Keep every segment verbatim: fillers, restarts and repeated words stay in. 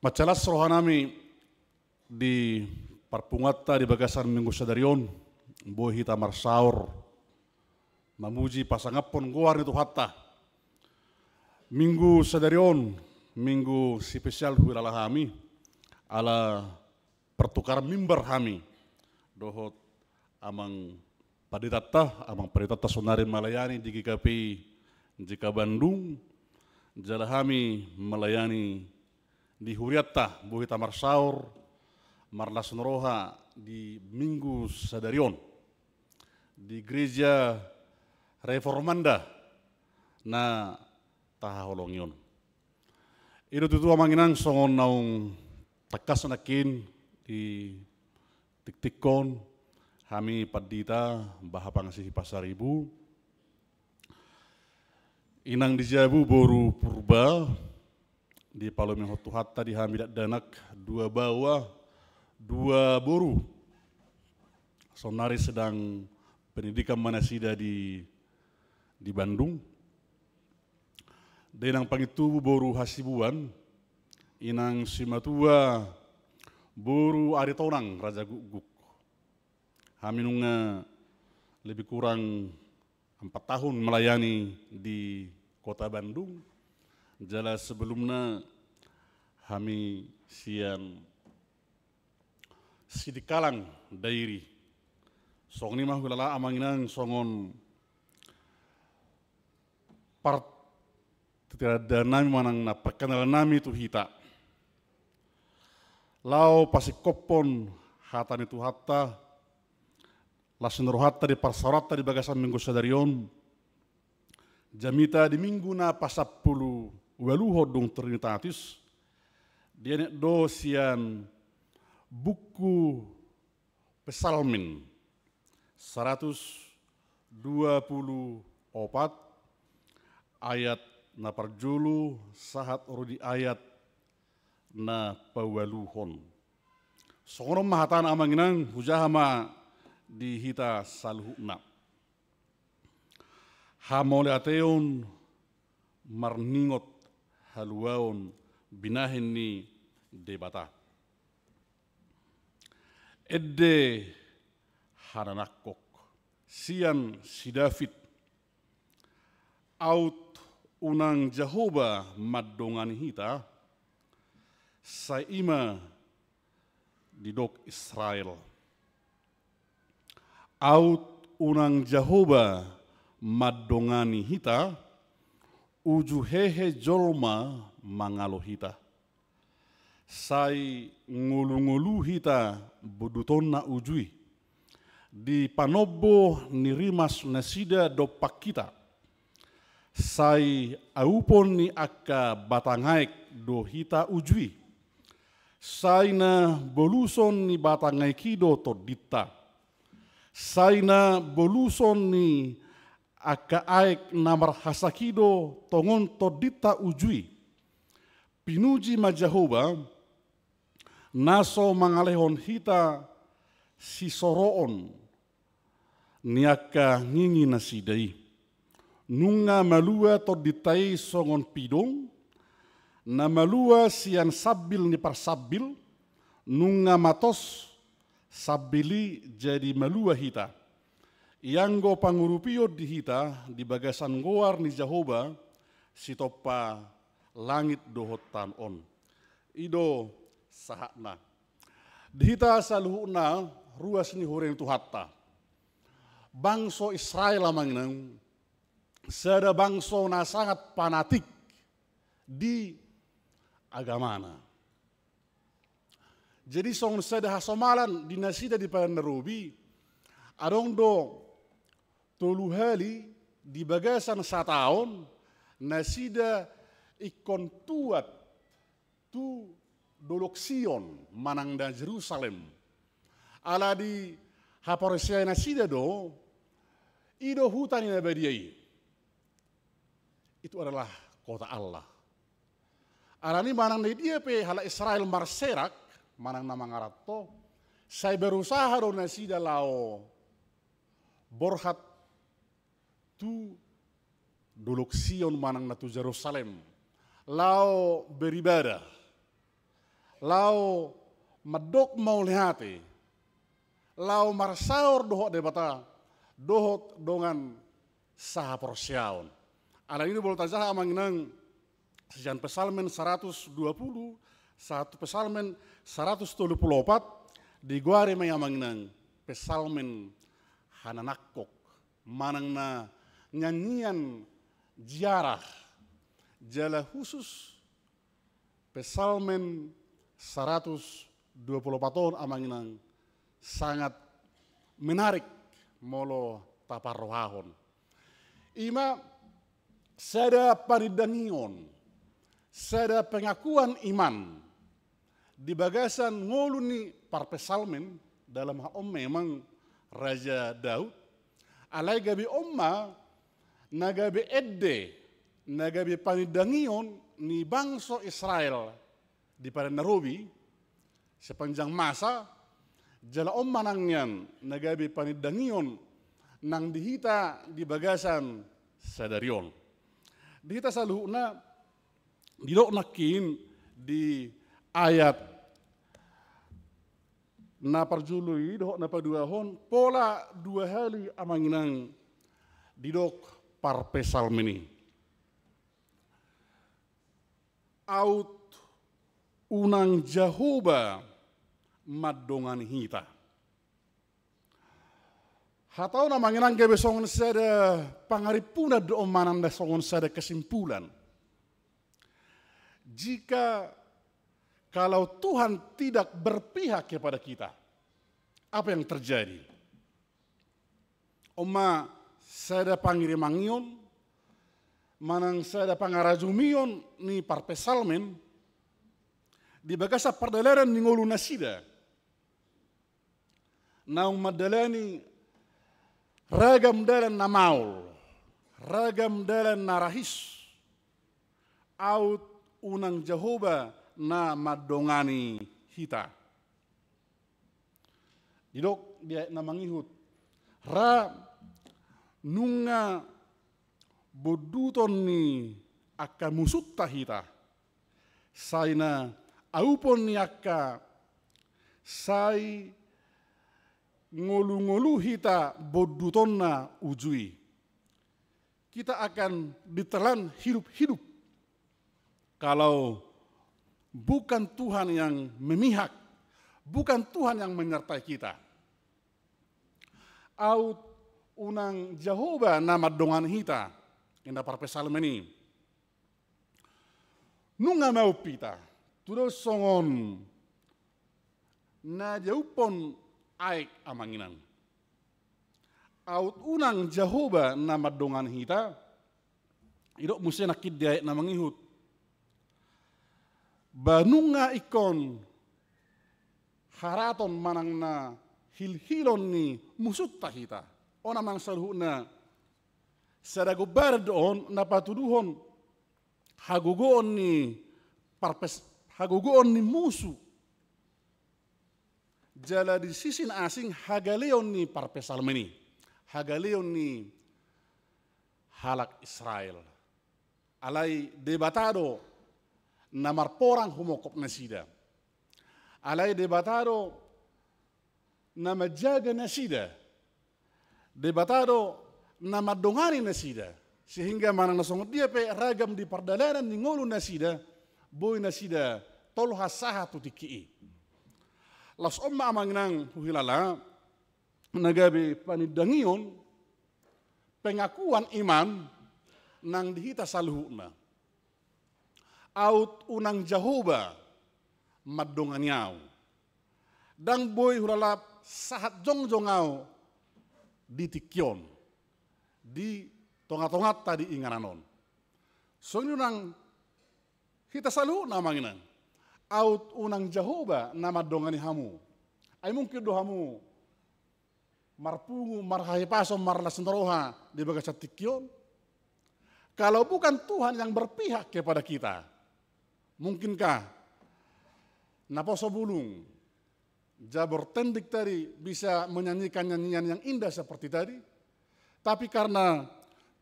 Mansai las rohanami di parpunguanta di bagasan Minggu sadari on, boi hita marsaor, mamuji pasangaphon goar ni Tuhanta. Minggu sadari on, minggu spesial huhilala hami, ala pertukaran mimbar hami dohot amang panditanta, amang panditanta saonari melayani di G K P I J K Bandung, jala hami melayani di hurianta, boi hita marsaor, marlas ni roha di Minggu sadari on di Gereja Reformanda na tahaholongi on. I do tutu amang inang songon naung tangkas nangkin di tingtingkon hami pandita Baha Pangasihi Pasaribu, inang di jabu boru Purba, dipalumehon Tuhanta di hami dakdanak dua baoa, dua boru. Saonari sedang pendidikan ma nasida di, di Bandung. Dainang Pangintubu boru Hasibuan, inang simatua boru Aritonang Raja Gukguk. Hami nunga lebih kurang empat tahun melayani di Kota Bandung. Jala sebelumna hami sian Sidikalang Dairi. Songon i ma huhilala amang inang songon partitiradannami manang na perkenalannami tu hita. Laho pasingkophon hata ni Tuhanta, las ni rohanta di parsaoranta di bagasan Minggu sadari on, jamita di Minggu na pasampulu ualuhon dung Trinitatis, dienet do sian buku Psalmen saratus dua pulu opat, ayat na parjolo sahat ro di ayat na paualuhon. Songon on ma hatana amang inang, hujaha ma di hita saluhutna. Hamauliateon marningot haluaon binahen ni Debata. Ende hananangkok sian si David. Aut unang Jahowa mandongani hita, sai i ma didok Israel. Aut unang Jahowa mandongani hita, uju hehe jolma mangalo hita. Sai ngolungolu hita bondutonna uju i. Di panombo ni rimas nasida dompak hita. Sai aupon ni angka batang aek do hita uju i. Sai na boluson ni batang aek i do tondinta. Sai na boluson ni angka aek na marhasak i do tongon tondinta uju i. Pinuji ma Jahowa, na so mangalehon hita sisoroon ni angka ngingi nasida i. Nunga malua tondinta i songon pidong, na malua sian sambil ni parsambil, nunga matos sambil i jadi malua hita. Ianggo pangurupion di hita di bagasan goar ni Jahowa, sitompa langit dohot tano on. I do sahatna. Di hita saluhutna ruas ni huria ni Tuhanta. Bangso Israel amang inang, sada bangso na sangat panatik di agamana. Jadi songon sada hasomalan di nasida di Padan na Robi, adong do tolu hali di bagasan sataon nasida ingkon tuat tu Dolok Sion manang na Jerusalem. Ala dihaporseai nasida do, i do huta ni na badia i. Itu adalah kota Allah. Alani manang na dia pe halak Israel marserak, manang na mangaranto, sai berusaha do nasida laho borhat tu Dolok Sion manang na tu Jerusalem, laho beribadah. laho mandok mauliate, laho marsaor dohot Debata, dohot dongan sahaporseaon. Alani i do molo tajaha amang inang, sian Psalmen saratus dua pulu sahat tu Psalmen saratus tolu pulu opat, digoari ma i amang inang Psalmen hananangkok, manang na nyanyian ziarah, jala khusus Psalmen saratus dua pulu opat on amang inang sangat menarik molo taparrohahon. I ma sada panindangion, sada pengakuan iman di bagasan ngolu ni parpsalmen, dalam hal on memang Raja Daud, alai gabe on ma na gabe ende, na gabe panindangion ni bangso Israel di Padan na Robi sepanjang masa, jala on ma nang nian na gabe panindangion nang di hita di bagasan sadari on. Di hita saluhutna, didok nangkin di ayat na parjolo i dohot na paduahon, pola dua hali amang inang didok parpsalmen i. Aut unang Jahowa mandongani hita. Hata on amang inang gabe songon sada pangarimpunan do on manang na songon sada kesimpulan. Jika kalau Tuhan tidak berpihak kepada kita, apa yang terjadi? On ma sada pangirimangion manang sada pangarajumion ni parpsalmen di bagasan pardalanan ni ngolu nasida naung mandalani ragam dalan na maol, ragam dalan na rahis, aut unang Jahowa na mandongani hita. Didok di ayat na mangihut, ra nunga bonduton ni angka musunta hita, sai na aupon ni angka sai ngolu-ngolu hita bondutonna uju i. Kita akan ditelan hidup-hidup kalau bukan Tuhan yang memihak, bukan Tuhan yang menyertai kita. Aut unang Jahowa na mandongani hita, ninna parpsalmen i. Nunga maup hita, tudos songon na diauphon aek amang inang. Aut unang Jahowa na mandongani hita, didok muse nangkin di ayat na mangihut, ba nunga ingkon haraton manang na hilhilon ni musunta hita. On amang saluhutna, sada gombaran do on na patuduhon hagogoon ni parpes, hagogoon ni musu. Jala di sisi na asing hagaleon ni parpsalmen i, hagaleon ni halak Israel. Alai Debata do na marporang humongkop nasida. Alai Debata do na manjaga nasida. Debata do na mandongani nasida, sehingga manang na songon dia pe ragam di pardalanan ni ngolu nasida, boi nasida tolhas sahat tu tingki i. Laos on ma amang inang huhilala na gabe panindangion, pengakuan iman nang di hita saluhutna. Aut unang Jahowa mandongani au, ndang boi hulalap sahat jongjong au di tingki on, di tonga-tonganta di inganan on. Songon i nang hita saluhutna amang inang. Aut unang Jahowa na mandongani hamu, ai mungkin do hamu marpungu, marhahipason, marlas ni roha di bagasan tingki on? Kalau bukan Tuhan yang berpihak kepada kita, mungkinkah naposo bulung Jabor Tendik tadi bisa menyanyikan nyanyian yang indah seperti tadi? Tapi karena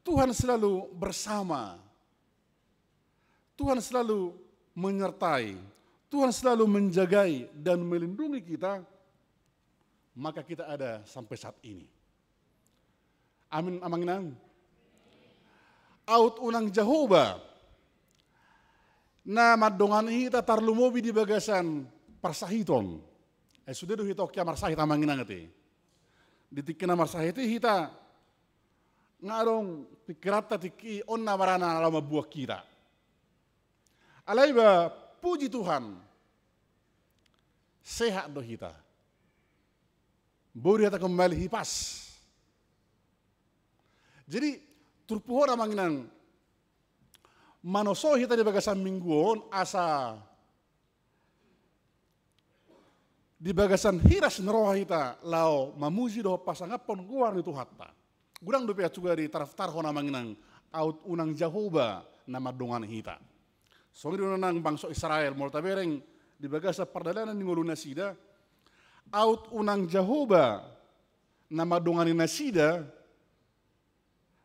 Tuhan selalu bersama, Tuhan selalu menyertai, Tuhan selalu menjagai dan melindungi kita, maka kita ada sampai saat ini. Amin, Amang Inang. Aut unang Jahowa na mandongani hita tarlumobi di bagasan parsahiton. Eh, sude do hita okia marsahit, Amang Inang, ate. Di tingki na marsahit i hita, nga adong pikiranta tingki i on na marana laho mambuat hita. Alai ba, puji Tuhan, sehat do hita. Boi do hita kembali hipas. Jadi, turpuk on, Amang Inang, manoso hita di bagasan minggu on asa di bagasan hiras ni roha hita laho mamuji dohot pasangaphon goar ni Tuhanta. Godang dope acu gari taraf tarhon, Amang Inang, aut unang Jahowa na mandongani hita. Songon i do nang bangso Israel, molo tabereng di bagasan pardalanan ni ngolu nasida, aut unang Jahowa na mandongani nasida,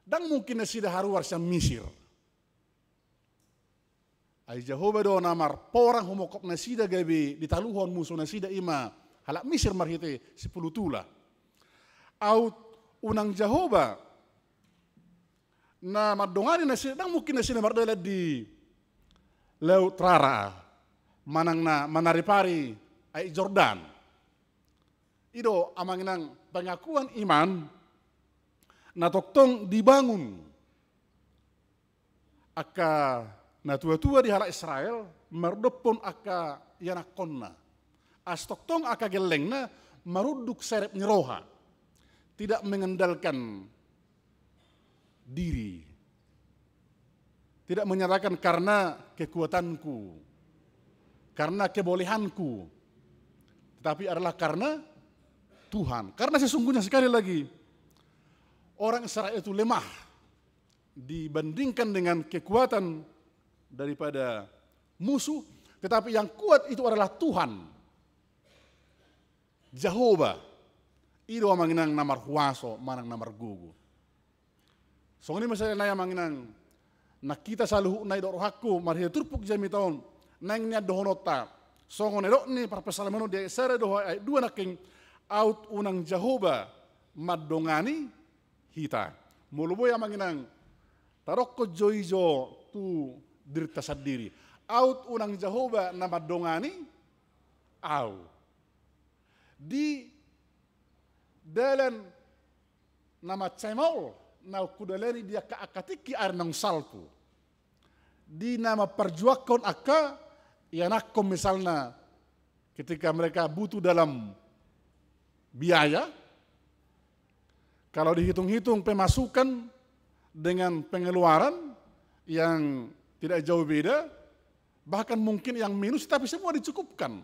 ndang mungkin nasida haruar sian Misir. Ai Jahowa do na marporang humongkop nasida gabe ditaluhon musu nasida, i ma halak Misir marhite sipulu tula. Aut unang Jahowa na mandongani nasida, ndang mungkin nasida mardalan di Laut Rara, manang na manaripari Aek Jordan. I do, Amang Inang, pengakuan iman na tongtong dibangun angka natuatua di halak Israel mardophon angka ianakhonna. Asa tongtong angka gellengna marunduk serep ni roha. Tidak mengandalkan diri. Tidak menyatakan karena kekuatanku, karena kebolehanku, tetapi adalah karena Tuhan. Karena sesungguhnya, sekali lagi, orang Israel itu lemah dibandingkan dengan kekuatan daripada musuh, tetapi yang kuat itu adalah Tuhan. Jahowa, i do, Amang Inang, na marhuaso manang na margogo. Songon i ma sada nai, Amang Inang, na hita saluhutna, i do rohangku, marhite turpuk jamita on, naeng nian dohononta songon nidok ni parpsalmen on di ayat sada dohot ayat dua nangkin, aut unang Jahowa mandongani hita. Molo boi, Amang Inang, tadokkon jo i jo tu dirinta sandiri, aut unang Jahowa na mandongani au. Di dalan na mansai maol naung hudalani di angka, angka tingki ari naung salpu, di na mamparjuangkon angka ianakhon, misalna ketika mereka butuh dalam biaya, kalau dihitung-hitung pemasukan dengan pengeluaran yang tidak jauh beda, bahkan mungkin yang minus, tapi semua dicukupkan.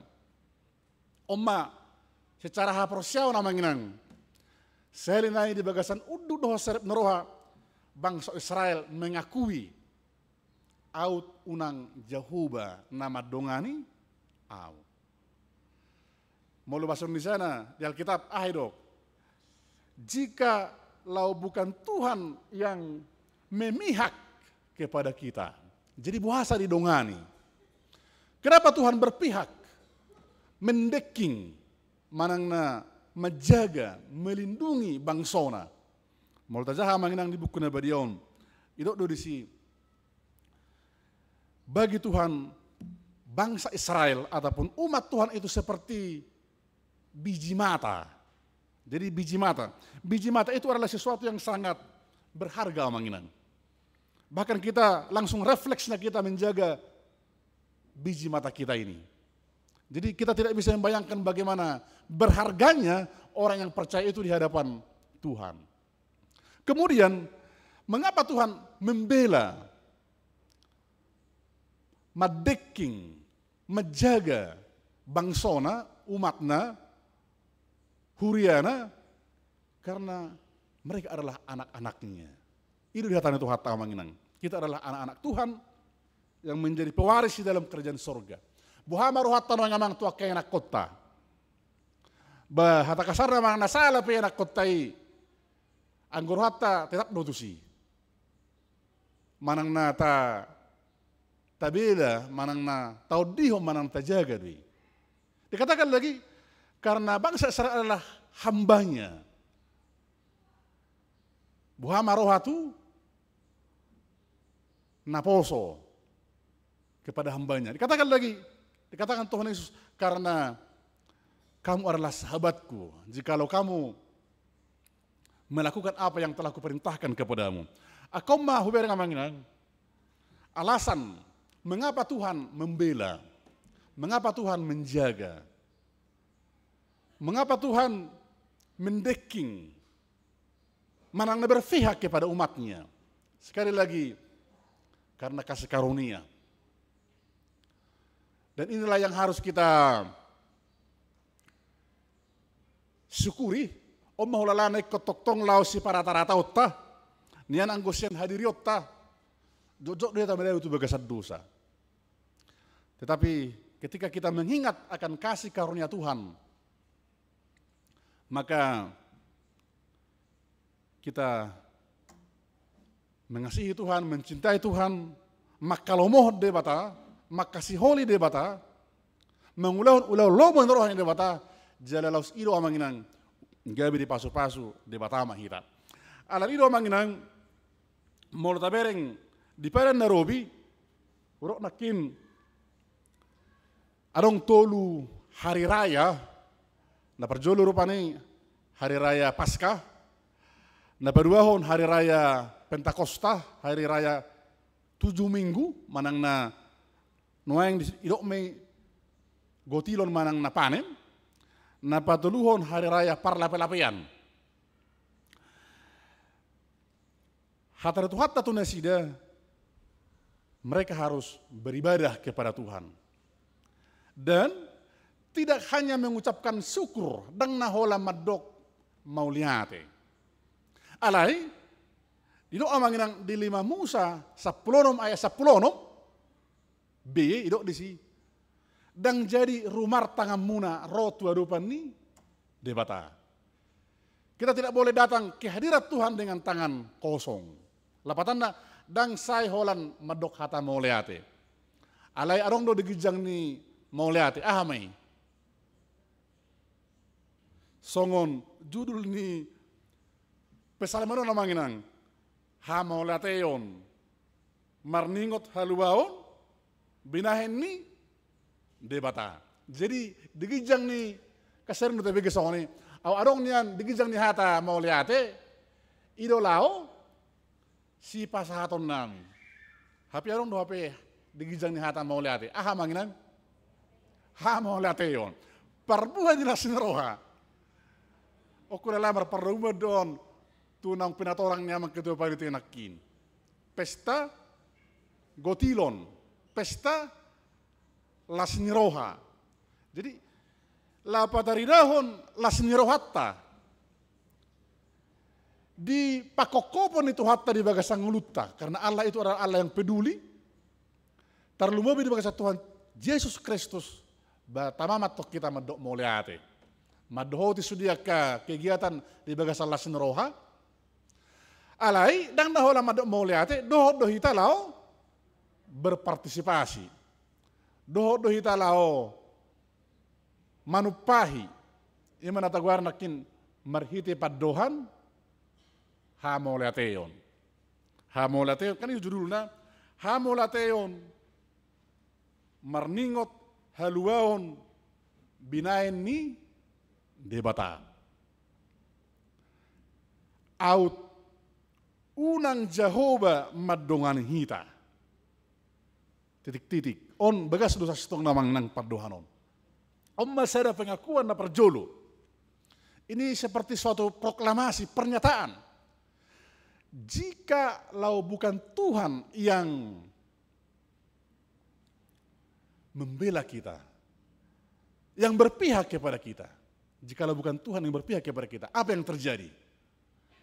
On ma secara haporseaon, Amang Inang, sahali nai di bagasan unduk dohot serep ni roha, bangso Israel mengakui, aut unang Jahowa na mandongani au. Molo bahasa Indonesiana di Alkitab, aha i do? Jikalau bukan Tuhan yang memihak kepada kita. Jadi boasa didongani? Kenapa Tuhan berpihak, mendeking, manang na menjaga, melindungi bangsona? Molo tajaha, Amang Inang, di Buku na Badia on, didok do disi, bagi Tuhan, bangsa Israel ataupun umat Tuhan itu seperti biji mata. Jadi biji mata. Biji mata itu adalah sesuatu yang sangat berharga, Amang Inang. Bahkan kita langsung refleksnya kita menjaga biji mata kita ini. Jadi kita tidak bisa membayangkan bagaimana berharganya orang yang percaya itu di hadapan Tuhan. Kemudian, mengapa Tuhan membela, mandeking, menjaga bangsona, umatna, huriana? Karena mereka adalah anak-anaknya. I do dihatahon Tuhanta, Amang Inang. Kita adalah anak-anak Tuhan yang menjadi pewaris di dalam kerajaan sorga. Boha ma rohanta nuaeng, Amang, tu angka ianakhonta? Ba hata kasarna, Amang, na sala pe ianakhonta i, anggo rohanta tetap do tusi. Manang na ta, tabela manang na taondihon manang tajaga do i. Dikatakan lagi, karena bangsa Israel adalah hambanya. Boha ma roha tu naposo kepada hambanya. Dikatakan lagi, dikatakan Tuhan Yesus, karena kamu adalah sahabatku, jikalau kamu melakukan apa yang telah kuperintahkan kepadamu. Angka on ma hubereng amang inang, alasan mengapa Tuhan membela, mengapa Tuhan menjaga, mengapa Tuhan mendekking, manang na berpihak kepada umatnya. Sekali lagi, karena kasih karunia. Dan inilah yang harus kita syukuri. On ma hulala na ingkon tongtong laho siparatarataonta, nian anggo sian hadirionta, jotjot do hita madabu tu bagasan dosa. Tetapi ketika kita mengingat akan kasih karunia Tuhan, maka kita mengasihi Tuhan, mencintai Tuhan, mangkalomohon Debata, mangkasiholi Debata, mangulahon ulaon lomo ni roha ni Debata, jala laos i do amang inang, gabe dipasupasu Debata ma hita. Alani i do amang inang, molo tabereng di Padan na Robi, hudok nangkin adong tolu hari raya. Na parjolo rupani hari raya Paskah, na paduahon hari raya Pentakosta, hari raya tujuh minggu, manang na nuaeng di, didok ma i gotilon manang na panen, na patoluhon hari raya parlapelapean. Hata ni Tuhanta tu nasida, mereka harus beribadah kepada Tuhan. Dan tidak hanya mengucapkan syukur, ndang na holan mandok mauliate. Alai, didok amang inang di lima Musa sampulu onom ayat sampulu onom, B, didok disi, ndang jadi rumar tanganmuna ro tu adopan ni Debata. Kita tidak boleh datang ke hadirat Tuhan dengan tangan kosong. Lapatanna, ndang sai holan mandok hata mauliate. Alai adong do di ginjang ni mauliate, aha ma i? Songon judul ni psalmen on amang inang, hamauliateon, marningot haluaon, binahen ni Debata. Jadi, di ginjang ni, kan sering do tabege songon i, au adong nian di ginjang ni hata mauliate, i do laho sipasahatonnami. Hape adong do hape di ginjang ni hata mauliate. Aha amang inang? Hamauliateon. Parbuha ni las ni roha. Okkon ala marpardomuan do on tu naung pinatorang ni amang ketua panitia nangkin. Pesta gotilon, pesta las ni roha. Jadi, laho pataridahon las ni rohanta di pangkophopon ni Tuhanta di bagasan ngolunta, karena Allah itu adalah Allah yang peduli. Tarlumobi di bagasan Tuhan Jesus Kristus, ba tama ma antong hita mandok mauliate. Mandohoti sude angka kegiatan di bagasan las ni roha. Alai, ndang na holan mandok mauliate, dohot do hita laho berpartisipasi. Dohot do hita laho manumpahi, i ma na tagoari nangkin marhite pandohan, hamauliateon. Hamauliateon, kan i judulna, hamauliateon, marningot haluaon binahen ni Debata. Aut unang Jahowa mandongani hita. Titik-titik. On bagas do sasintongna amang inang pandohan on. On ma sada pengakuan na parjolo. Ini seperti suatu proklamasi, pernyataan. Jikalau bukan Tuhan yang membela kita, yang berpihak kepada kita, jikalau bukan Tuhan yang berpihak kepada kita, apa yang terjadi?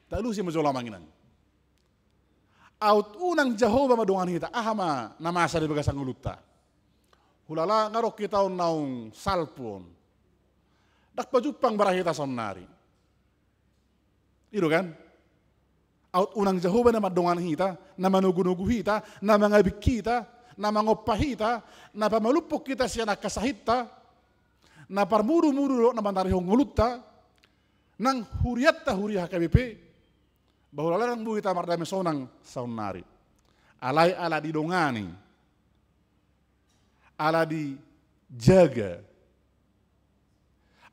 Talusi ma jolo amang inang. Aut unang Jahowa mandongani hita, aha ma na masa di bagasan ngolunta? Hulala nga adong hita on naung salpu on. Ndang pajumpang bara hita saonnari. I do kan? Aut unang Jahowa na mandongani hita, na manogunogu hita, na mangabing hita, na mangompa hita, na pamalumhon hita sian angka sahitta, na parmudu-mudu dohot na manarihon ngolunta, nang hurianta huria H K B P, bahulala ndang boi hita mardame sonang saonnari. Alai ala didongani, ala dijaga,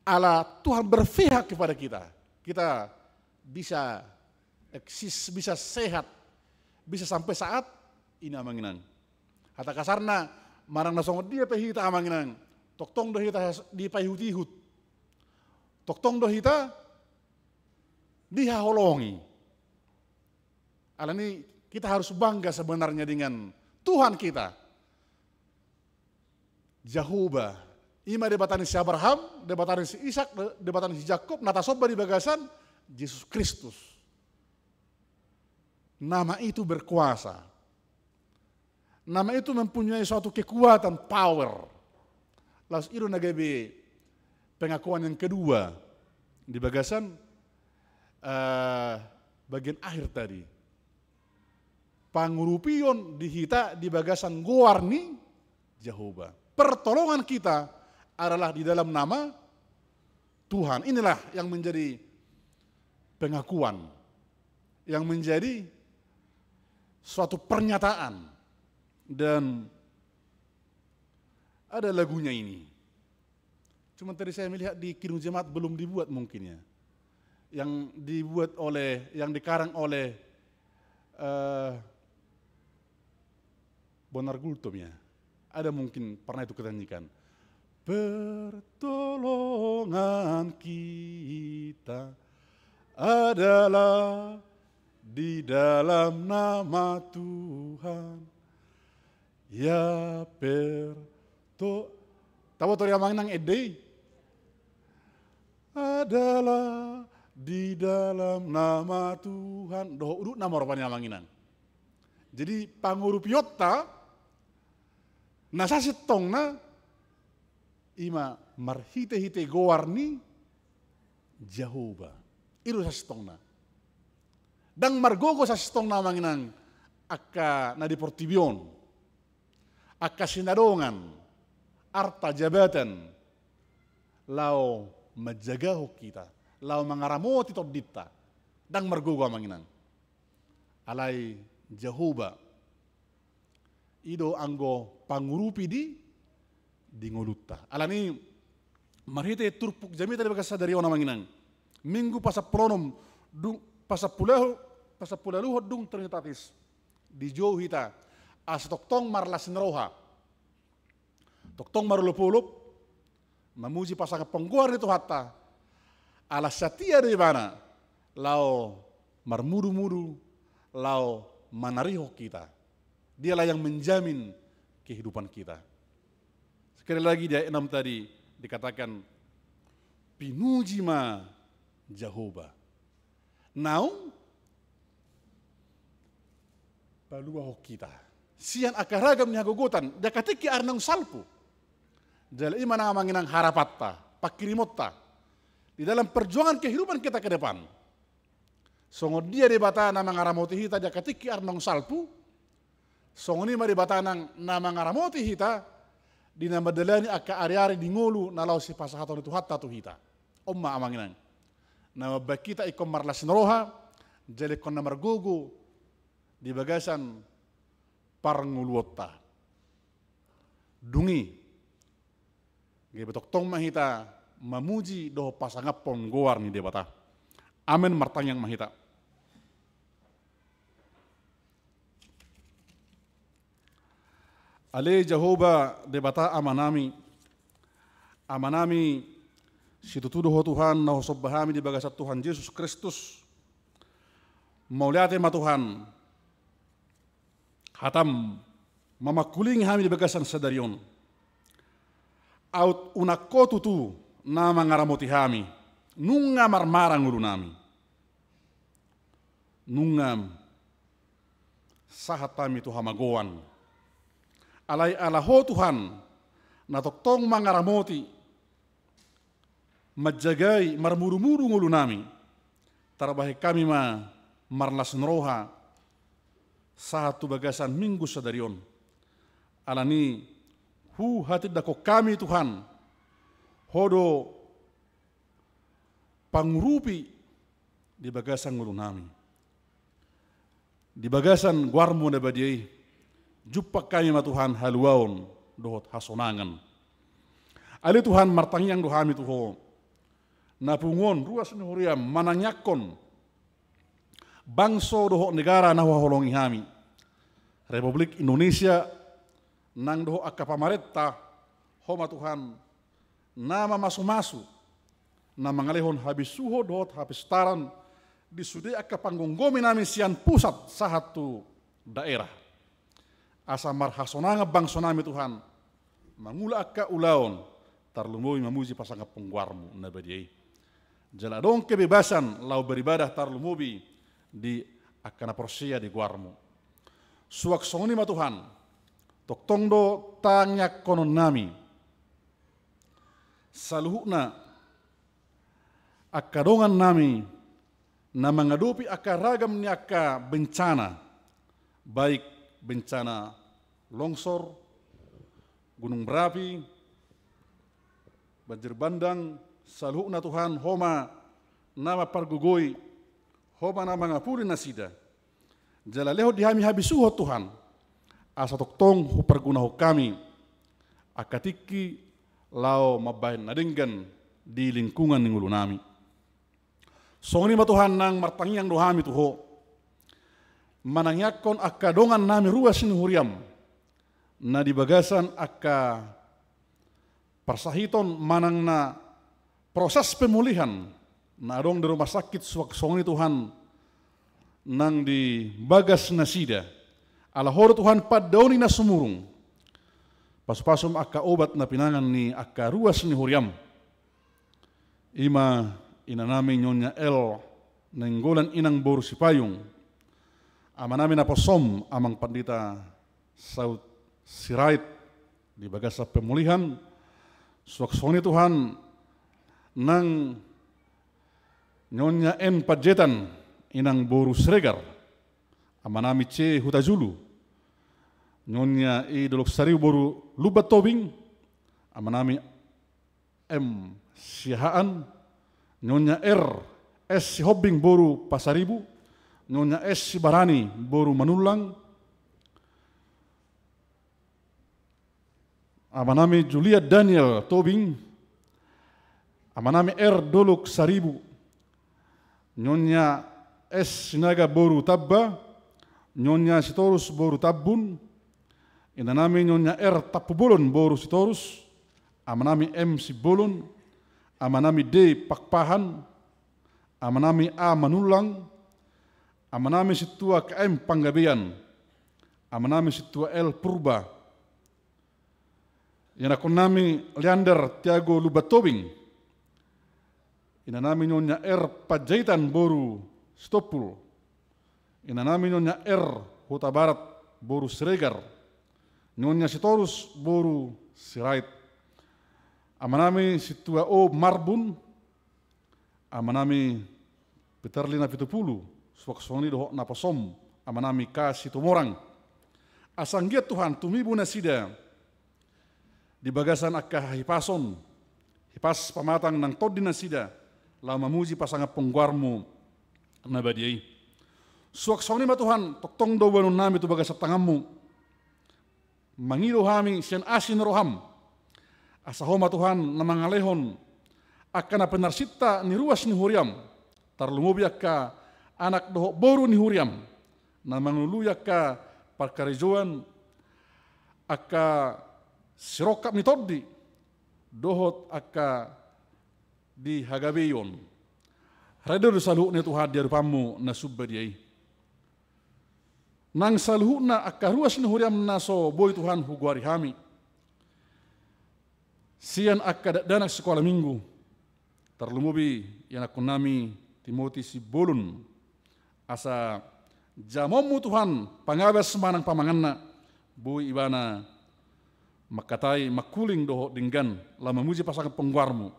ala Tuhan berpihak kepada kita, kita bisa eksis, bisa sehat, bisa sampai saat ini, Amang Inang. Hata kasarna, manang na songon dia pe hita, Amang Inang, tongtong do hita dipaihut-ihut, tongtong do hita dihaholongi. Alani, kita harus bangga sebenarnya dengan Tuhan kita. Jahowa, i ma Debata ni si Abraham, Debata ni si Ishak, De-, Debata ni si Jakob, na tasomba di bagasan Jesus Kristus. Nama itu berkuasa. Nama itu mempunyai suatu kekuatan, power. Laos i do na gabe pengakuan yang kedua di bagasan, eh, bagian akhir tadi. Pangurupion di hita di bagasan goar ni Jahowa. Pertolongan kita adalah di dalam nama Tuhan. Inilah yang menjadi pengakuan, yang menjadi suatu pernyataan. Dan ada lagunya ini. Cuma tadi saya melihat di Kidung Jemaat belum dibuat mungkin ya. Yang dibuat oleh, yang dikarang oleh, eh, Bonar Gultom ya. Ada mungkin pernah itu kita nyanyikan. Pertolongan kita adalah di dalam nama Tuhan. Ya per to, tabo tori Amang Inang ende i. Adalah di dalam nama Tuhan. Dohot udutna ma rupani, Amang Inang. Jadi pangurupionta na sasintongna i ma marhite-hite goar ni Jahowa. I do sasintongna. Ndang margogo sasintongna, Amang Inang, angka na di portibi on, angka sinadongan, arta, jabatan, laho manjagahon hita, laho mangaramoti tondinta. Ndang margogo, Amang Inang. Alai Jahowa, i do anggo pangurupi di, di ngolunta. Alani, marhite turpuk jamita di bagasan sadari on, Amang Inang, Minggu pasampuluonom dung, pasampuluoho-, pasampuluohon dung Trinitatis, dijou hita asa tongtong marlas ni roha, tongtong marolopolop, mamuji pasangaphon goar ni Tuhanta, ala satia do Ibana laho marmudu-mudu, laho manarihon hita. Dialah yang menjamin kehidupan kita. Sekali lagi di ayat enam tadi dikatakan, pinuji ma Jahowa. Naung paluahon hita sian angka ragam ni hagogotan di angka tingki ari naung salpu. Jala i ma nang, Amang Inang, harapanta, pangkirimonta di dalam perjuangan kehidupan kita ke depan. Songon dia Debata na mangaramoti hita di angka tingki ari naung salpu, songon i ma Debata nang na mangaramoti hita di na mandalani angka ari-ari di ngolu na laho sipasahaton ni Tuhanta tu hita. On ma, Amang Inang, na mambahen hita ingkon marlas ni roha, jala ingkon na margogo di bagasan parngoluonta. Dung i, gabe tongtong ma hita mamuji dohot pasangaphon goar ni Debata. Amen. Martangiang ma hita. Ale Jahowa Debata Amanami, Amanami, situtu do Ho Tuhan na husomba hami di bagasan Tuhan Jesus Kristus. Mauliate ma Tuhan, hatam mamangkulingi hami di bagasan sadari on. Aut unang Ho tutu na mangaramoti hami, nunga marmara ngolunami. Nunga sahat hami tu hamagoan. Alai ala Ho Tuhan, na tongtong mangaramoti, manjagai, marmudu-mudu ngolunami, tarbahen hami ma marlas ni roha sahat tu bagasan Minggu sadari on. Alani i huhatindangkon hami Tuhan, Ho do pangurupi di bagasan ngolunami. Di bagasan goarMu na badia i, jumpang hami ma Tuhan haluaon dohot hasonangan. Ale Tuhan, martangiang do hami tu Ho, na pungu on ruas ni huriaM manangiangkon bangso dohot negara na huhaholongi hami, Republik Indonesia, nang dohot angka pamarenta, Ho ma Tuhan na mamasumasu, na mangalehon habisuhon dohot hapistaran di sude angka panggomgomi nami sian pusat sahat tu daerah. Asa marhasonangan bangso nami Tuhan, mangula angka ulaon, tarlumobi mamuji pasangaphon goarMu na badia i. Jala adong kebebasan laho beribadah tarlumobi di angka na porsea di goarMu. Suang songon i ma Tuhan, tongtong do tangiangkonon nami saluhutna angka dongan nami na mangadopi angka ragam ni angka bencana, baik bencana longsor, gunung berapi, banjir bandang, saluhutna Tuhan, Ho ma na mampargogoi, Ho ma na mangapuli nasida. Jala lehon di hami habisuhon Tuhan, asa tongtong hupargunahon hami angka tingki laho mambahen na denggan di lingkungan ni ngolu nami. Songon i ma Tuhan, nang martangiang do hami tu Ho, manangiangkon angka dongan nami ruas ni huriaM na di bagasan angka parsahiton manang na proses pemulihan na adong di rumah sakit suang songon i Tuhan, nang di bagas nasida. Ala Ho do Tuhan pandaoni na sumurung. Pasupasu ma angka obat na pinangan ni angka ruas ni huriaM. I ma inanami Nyonya L Nainggolan inang boru Sipayung, amanami naposom amang pandita Saud Sirait di bagasan pemulihan, suang songon i Tuhan nang Nyonya N Panjaitan inang boru Siregar, amanami C Hutajulu, Nyonya I Dolok Saribu boru Lumban Tobing, amanami M Siahaan, Nyonya R S Sihombing boru Pasaribu, Nyonya S Sibarani boru Manullang, amanami Julian Daniel Tobing, amanami R Dolok Saribu, Nyonya S Sinaga boru Tamba, Nyonya Sitorus boru Tambun, inanami Nyonya R Tampubolon boru Sitorus, amanami M Simbolon, amanami D Pakpahan, amanami A Manullang, amanami Sintua K M Panggabean, amanami Sintua L Purba, ianakkonnami Leander Tiago Lumban Tobing, inanami Nyonya R Panjaitan boru Sitompul, inanami Nyonya R Hutabarat boru Siregar, Nyonya Sitorus boru Sirait, amanami Sintua O Marbun, amanami Peterli Napitupulu, suang songon i dohot naposom amanami K Situmorang. Asa anggiat Tuhan tumibu nasida di bagasan angka hahipason, hipas pamatang nang tondi nasida laho mamuji pasangaphon goarMu na badia i. Suang songon i ma Tuhan, tongtong do boanonnami tu bagasan tanganMu. Mangido hami sian asi ni rohaM, asa Ho ma Tuhan na mangalehon angka na pinarsinta ni ruas ni huriaM, tarlumobi angka anak dohot boru ni huriaM na mangalului angka parkarejoan, angka sirongkap ni tondi dohot angka di hagabeion. Rade do saluhutna Tuhan di adopanMu na sumbadia i. Nang saluhutna angka ruas ni huriaM na so boi Tuhan hugoari hami sian angka dakdanak sikola minggu, tarlumobi ianakkonnami Timoti Simbolon, asa jamoonMu Tuhan pangabas manang pamanganna, boi ibana mangkatai mangkuling dohot denggan laho mamuji pasangaphon goarMu.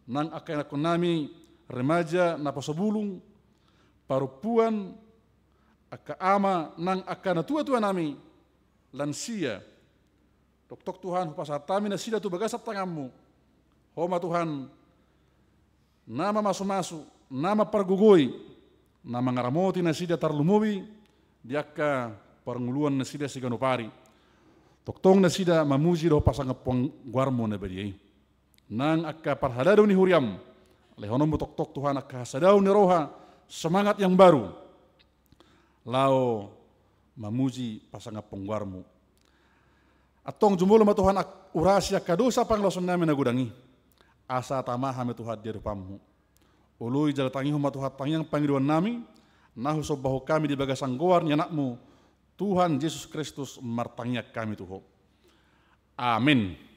Nang angka ianakkonnami remaja, naposobulung, parompuan, angka ama nang angka natuatuanami, lansia, Toktok Tuhan, hupasahat hami nasida tu bagasan tanganmu. Ho ma Tuhan, na mamasumasu, na mampargogoi, na mangaramoti nasida tarlumobi di angka parngoluan nasida siganup ari. Tongtong nasida mamuji dohot pasangap goarmu na badia i. Nang angka parhalado ni huriam, lehononmu toktok Tuhan angka hasadaon ni roha, semangat yang baru, laho mamuji pasangap goarmu. Antong jumolo ma Tuhan, urasi angka dosa pangalaosion nami na godang i, asa tama hami Tuhan di adopanmu. Oloi jala tangihon ma Tuhan tangiang pangidoan nami, na husombahon hami di bagasan goar ni anakmu, Tuhan Jesus Kristus martangiang hami tu ho. Amin.